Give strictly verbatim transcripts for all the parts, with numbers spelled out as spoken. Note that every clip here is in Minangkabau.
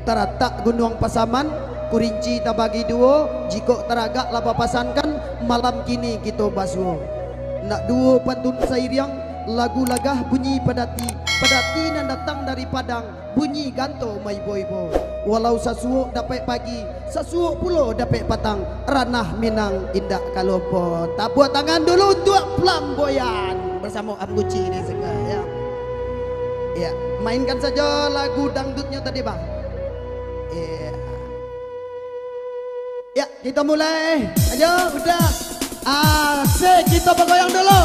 Taratak Gunuang Pasaman, Kurinci tabagi duo, jikok taragak lah bapasankan, malam kini kito basuo. Nak duo pantun sairiang, lagu lagah bunyi padati, padati nan datang dari Padang, bunyi ganto maibo-ibo. Walau sasuok dapek pagi, sasuok pulo dapek patang, ranah Minang indak ka lopo. Tapuak tangan dulu untuak Flamboyan bersamo Ambuci di siko, ya. Ya, mainkan sajo lagu dangdutnyo tadi, Bang. Ya. Ya, kito mulai. Ayo, udah. Asik, kito bagoyang dulu.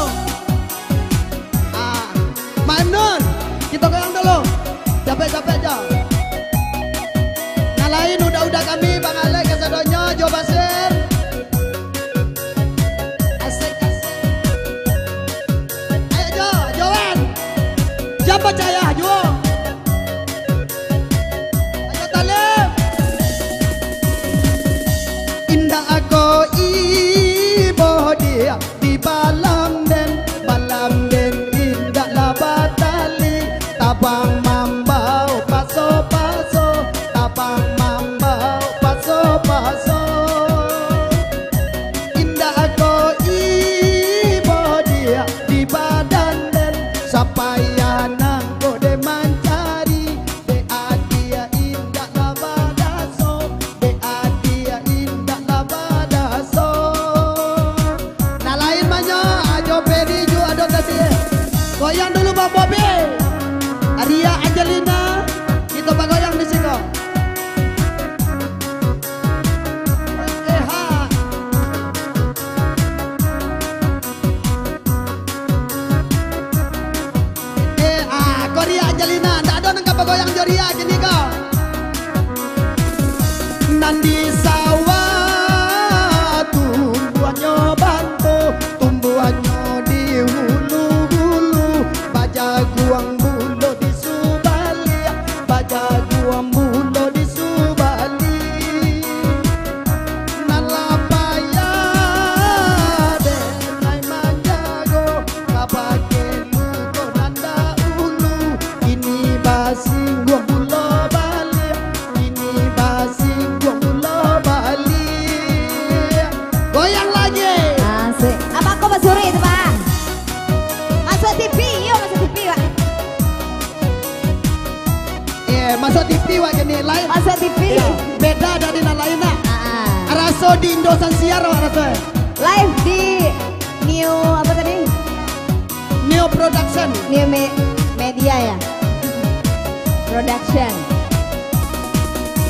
Ah, Maimnun, kito goyang dulu. Capek-capek jo. Nan lain udah-udah kami, Bang Alek, kasadonyo, Jo Basir. Asik, asik. Ayo, Jo, Joan. Jan pacayah juo. Ayo, Talib. Indak ako ibo diak di balam den, balam den indak lah batali, tabang mambao paso-paso, tabang mambao paso-paso. Indak ako ibo diak di badan den, sapayah nangko den mancari, dek adiak indak lah badaso, dek adiak indak lah badaso. Nan lain banyak, Ajo Pedi juo ado tadi. Goyang dulu, Bang Bobi. Ria Angelina, kito bagoyang di siko. Eh, ha. Eh, ah, ko Ria Angelina, ndak ado nan ka bagoyang jo Ria kini ko. Nan di sawah tumbuahnyo banto, tumbuahnyo di hulu-hulu, bajaguang bulo di subaliak, bajaguang bulo di subaliak. Nan lah payah den lai manjago, kabake luko nan dahulu. Kini basingguang pulo baliak, kini basingguang pulo baliak. Goyang lagi. Asik. Abang ko basuri tu, Bang. Masuk T V, yo, masuk T V, Bang. Eh, masuk T V wak kini, lain. Masuk T V. Yo, beda dari nan lain, nak. Ah, ah. Raso di Indosiar wak raso. Live di New, apa tadi? New Production. New Me-, Media, ya? Production.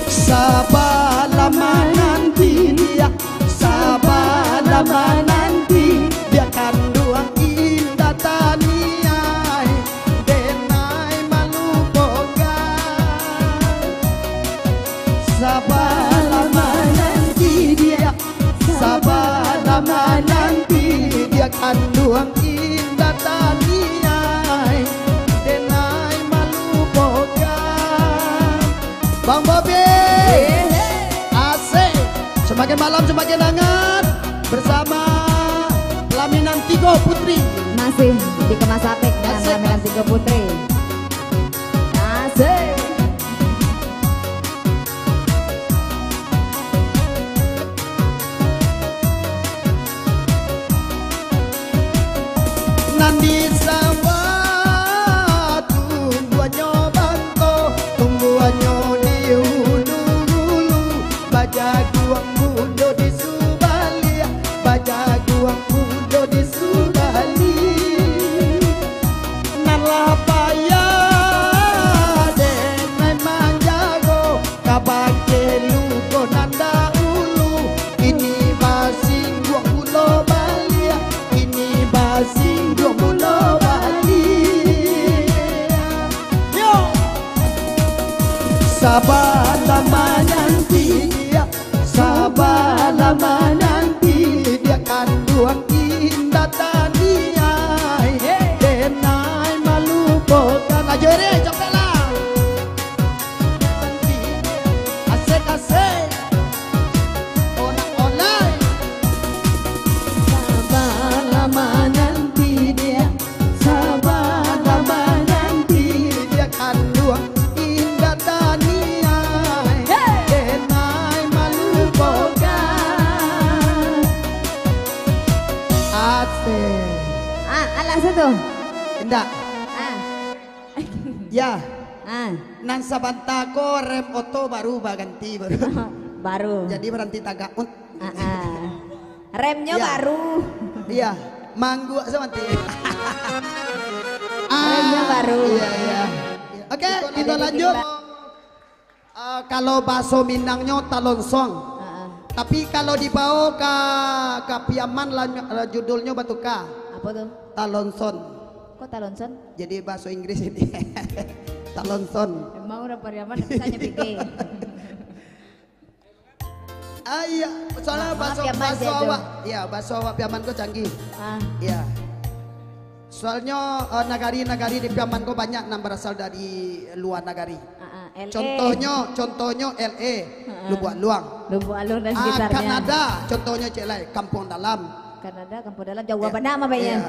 Sabalama nanti dia, sabalama nanti dia, kanduang indak taniai, denai malupokan. Sabalama nanti dia, sabalama nanti dia, kanduang indak taniai, denai malupokan. Bang Bobi. Asik. Semakin malam semakin hangat bersama Pelaminan Tigo Putri. Masih dikemas apik dengan Asik. Pelaminan Tigo Putri. Asik. Nan di sawah tumbuahnyo banto, tumbuahnyo di hulu-hulu, bajaguang bulo di subaliak, bajaguang bulo di subaliak. Nan lah payah denai manjago, kabake luko nan dahulu, kini basingguang pulo baliak, kini basingguang pulo baliak. Yo! Sabalama nanti dia, sabalama nanti dia, kanduang indak taniai, denai malupokan. Ajo Ere, capeklah. Asik, asik. Onak olai. Sabalama nanti dia, sabalama nanti dia, kanduang indak taniai. Ndak. Ah. Ya. Ah. Nan sabanta ko rem oto baru baganti baru. Baru. Jadi baranti tagak. Ah, ah. Remnyo Ya. baru. Iya. Mangguak samanti. Remnyo Ah, baru. Iya, iya. Oke, Itu kita dari lanjut. kita. Ah, kalau baso Minangnyo talonsong. Heeh. Tapi kalau dibawo ka, ka Piaman lah, lah judulnyo batuka. Apo tu? Talonson. Kok talonson? Jadi baso Inggris ini. Talonson. Emang urang Pariaman bisa nyo pikir. Ah, iya, soalnya Maaf, baso, Piaman baso jatuh. awak, iya, baso awak Piaman ko canggih. Ah. Iya. Soalnyo, eh, nagari-nagari di Piaman ko banyak nan barasal dari luar nagari. Ah, ah, L A. Contohnyo, contohnyo L A, Heeh. Lubuak Aluang. Lubuak Aluang dan Ah, sekitarnya. Kanada, contohnyo cek lai, Kampuang Dalam. Kanada, Kampuang Dalam, jauah Ya. bana mah, Pak, ya? Iya.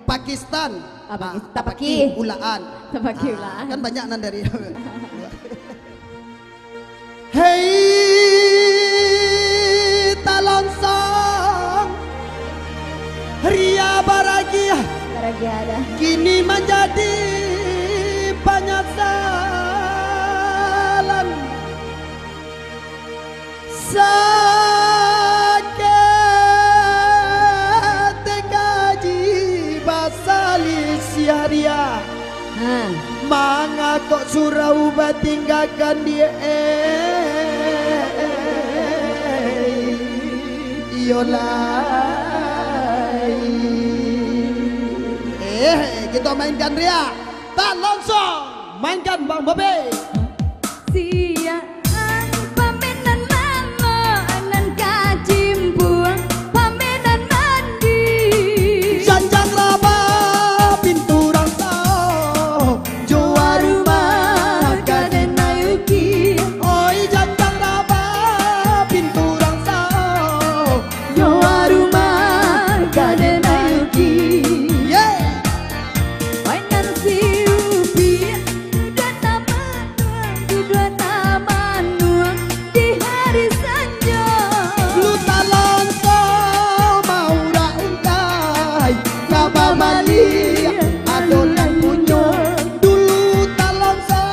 Pakistan. Ah, Ah, Pakistan, Tapaki. Tapaki, Ulaan. Tapaki, Ah, Ulaan. Kan banyak nan dari Hei, talonsong, ria baragiah, Baragiah ada. kini manjadi panyasalan. Sakik tekaji basalisiah ria. Ha. Mangakok surau batinggakan di iyo lai. Eh, kita mainkan ria. Talonsong, mainkan Bang Bobi. Siang pamenan mano nan kacimbuang pamenan mandi. Janjang raba pintu rangsa, jo rumah kaden ayuki. Oi janjang raba pintu rangsa, jo rumah kaden ayuki. Yeah. Mainan si Upi, duduak taman, duduak taman, di hari sanjo. Lu talonso maurak ungkai, ka babali adonan punyo. Dulu talonso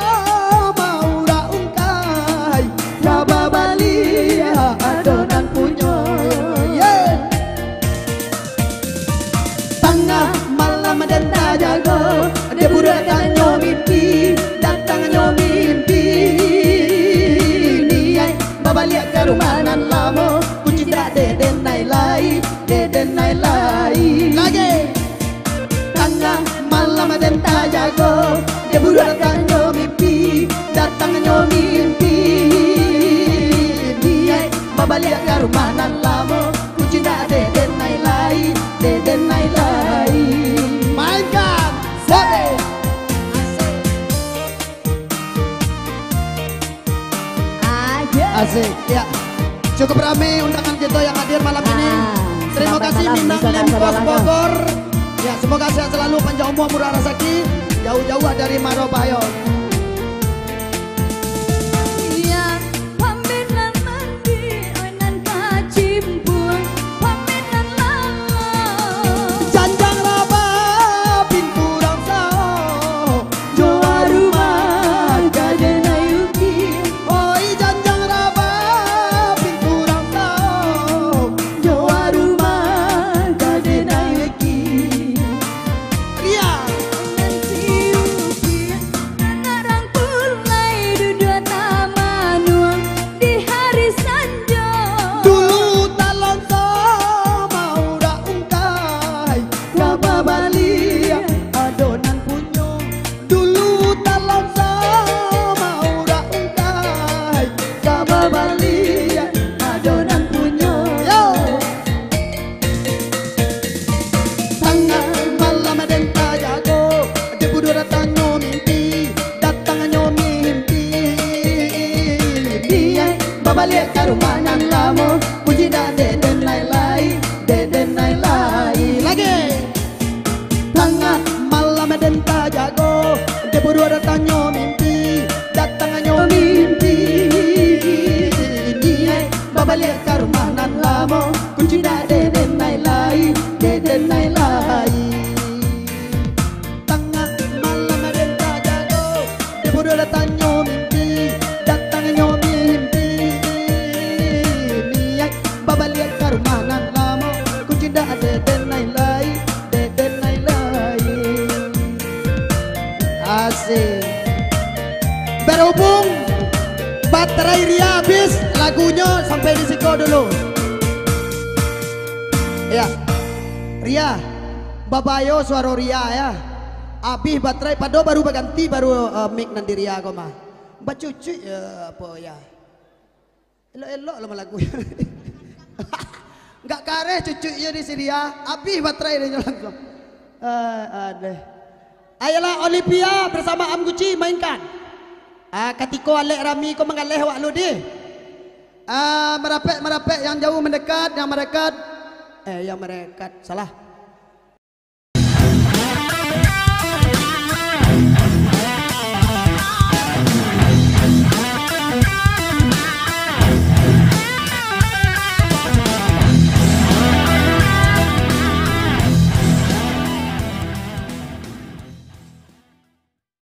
maurak ungkai, ka babali adonan punyo. Yeah. Tangah malam den tajago, dek buruak tanyo mimpi, datangnyo mimpi. Niaik babaliak ka rumah nan lamo, kunci indak dek den ai lai, dek den ai lai. Lagi. Tangah malam den tajago, dek buruak tanyo mimpi, datangnyo mimpi. Niaik babaliak ka rumah nan lamo, kunci indak dek den ai lai, dek den ai lai. Mainkan, sabe. Ayo. Asik, ya. Cukup ramai undangan kita yang hadir malam ini. Ah, Terima selamat kasih malam, Minang saudara-saudara Lemkos kami. Bogor. Ya, semoga sehat selalu, panjang umur, murah rezeki, jauh-jauh dari maro bahayo. Iya, pamenan mandi, oi nan kacimbuang, pamenan lalok. Janjang raba pintu rangsa, jo rumah kaden ayuki. Oi janjang raba pintu rangsa, jo rumah kaden ayuki. Iya. Nan si Upi, nan Asik. Berhubung baterai Ria habis, lagunyo sampai di siko dulu. Ya. Ria, babayo suaro Ria ya. Habis baterai, pado baru baganti baru, eh, mic nan di Ria ko mah. Bacucuik, eh, apo ya. Elok-elok lah malagu. Nggak kareh cucuiknyo di sini ya. Habis baterai dia langsung. Eh, adeh. Ayolah Olivia bersama Am Gucci mainkan. Ah, katiko alek rami ko mangaleh awak lu deh. Ah, marapek-marapek, yang jauh mendekat, yang mendekat. Eh, yang mendekat. Salah.